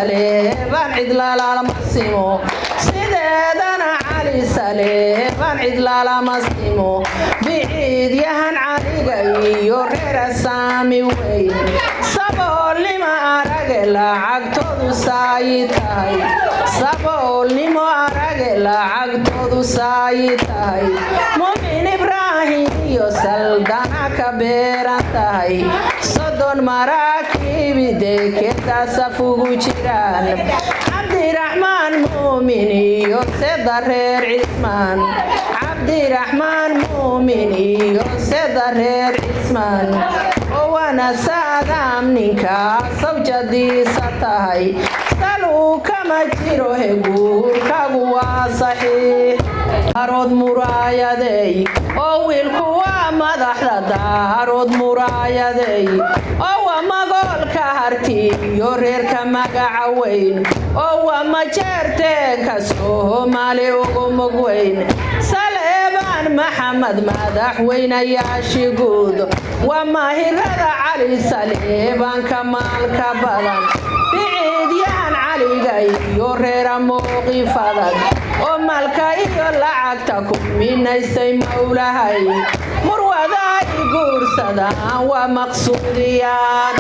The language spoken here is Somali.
Saleebaan cid lalama simo, sideedana Cali Saleebaan cid lalama simo. Biciidyahan Caliga iyo reer Asaami weyn, saboolnimo arage lacagtoodu saayi tahay, saboolnimo arage lacagtoodu saayi tahay. Mumin Ibraahim iyo Saldana ka beeran tahay, 30 maraakiibi dekeda saf ugu jiraan. Cabdiraxmaan Muumin iyo seda reer Cismaan, Cabdiraxmaan Muumin iyo seda reer Cismaan, oo waana Saadaam ninkaa sawjadiisa tahay. Saluu kama jiro he, guurkagu waa saxiix. Daarood muraayadey oo wiilku waa madaxda, Daarood muraayadey oo waa magoolka Harti iyo reerka magaca weyn, oo waa Majeerteenka Soomaali ugu mug weyn. Saleebaan Maxamed madaxweynayaashii guud, waa maahirada Cali Saleebaanka maalka badan. Biciidyahan Caliga iyo reera mowqif adag, oo maalka iyo lacagta ku minaystay Mowlahay. Murwada ay guursadaan waa maqsuudiyaan.